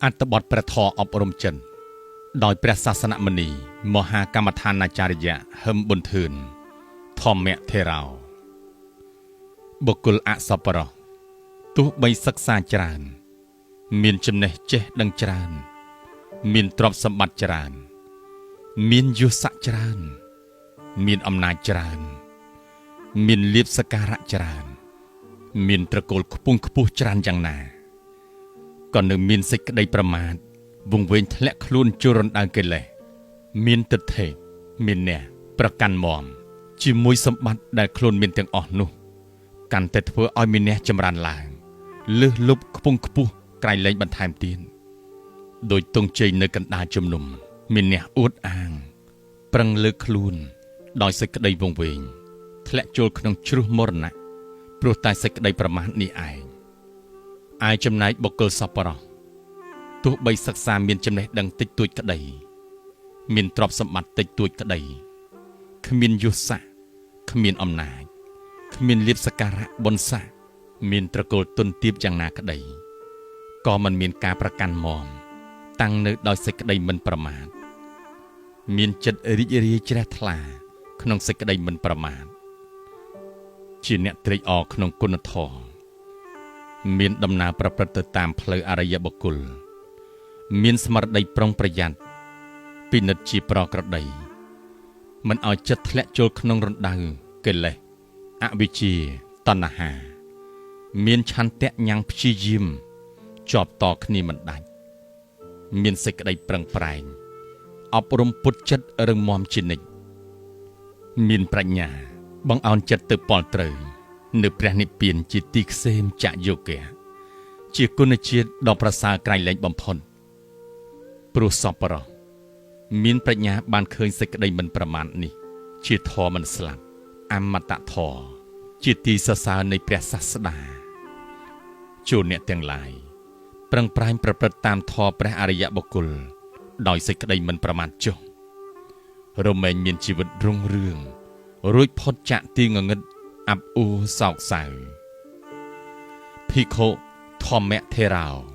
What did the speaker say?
អត្ថបទព្រះធម៌អប់រំចិនដោយព្រះសាសនមុនីមហាកម្មដ្ឋានាចារ្យហឹមប៊ុនធឿនធម្មថេរោបុគ្គលអសប្បុរសទោះបីសិក្សាច្រើន មានចំណេះចេះដឹងច្រើន មានទ្រព្យសម្បត្តិច្រើន មានយសស័ក្តិច្រើន មានអំណាចច្រើន មានលាភសក្ការៈច្រើន មានត្រកូលខ្ពង់ខ្ពស់ច្រើនយ៉ាងណាក៏នៅមានសេចក្តីប្រមាទវង្វេងធ្លាក់ខ្លួនជួររណ្ដៅកិលេសមានទិដ្ឋិមានអ្នកប្រកាន់មមជាមួយសម្បត្តិដែលខ្លួនមានទាំងអស់នោះ កាន់តែធ្វើឲ្យមានអ្នកចម្រើនឡើងលើសលប់ខ្ពង់ខ្ពស់ក្រៃលែងបន្ថែមទៀតដោយទងជ័យនៅកណ្ដាលជំនុំមានអ្នកអួតអាង ប្រឹងលើកខ្លួន ដោយសេចក្តីវង្វេងធ្លាក់ចូលក្នុងជ្រោះមរណៈព្រោះតែសេចក្តីប្រមាទនេះឯងឯចំណែកបុគ្គលសប្បុរសទោះបីសិក្សាមានចំណេះដឹងតិចតួចក្តី មានទ្រព្យសម្បត្តិតិចតួចក្តីគ្មានយសស័ក្តិគ្មានអំណាចគ្មានលាភសក្ការៈបុណ្យស័ក្តិមានត្រកូលទុនទាបយ៉ាងណាក្តីក៏មិនមានការប្រកាន់មមតាំងនៅដោយសេចក្តីមិនប្រមាទមានចិត្តរីករាយជ្រះថ្លាក្នុងសេចក្តីមិនប្រមាទជាអ្នកត្រេកអរក្នុងគុណធម៌មានដំណើរប្រព្រឹត្តទៅតាមផ្លូវអរិយបុគ្គលមានស្មារតីប្រុងប្រយ័ត្នពិនិត្យជាប្រក្រតីមិនឲ្យចិត្តធ្លាក់ចូលក្នុងរណ្ដៅកិលេសអវិជ្ជាតណ្ហា មានឆន្ទៈញ៉ាំងព្យាយាមជាប់តគ្នាមិនដាច់មានសេចក្តីប្រឹងប្រែងអប់រំពុតចិត្តរឹងមាំជានិច្ចមានប្រាជ្ញាបង្អោនចិត្តទៅពលត្រូវ នៅព្រះនិព្វានជាទីក្សេមចាក់យោគៈជាគុណជាតិដ៏ប្រសើរក្រៃលែងបំផុតព្រោះសប្បុរសមានប្រាជ្ញាបានឃើញសេចក្តីមិនប្រមាទនេះ ជាធម៌មិនស្លាប់អមតធម៌ជាទីសរសើរនៃព្រះសាស្តាចូលអ្នកទាំងឡាយប្រឹងប្រែងប្រព្រឹត្តតាមធម៌ព្រះអរិយបុគ្គលដោយសេចក្តីមិនប្រមាទចុះរមែងមានជីវិតរុងរឿងរួចផុតចាកទីងងឹតអាប់អួរសោកសៅភិក្ខុធម្មថេរោ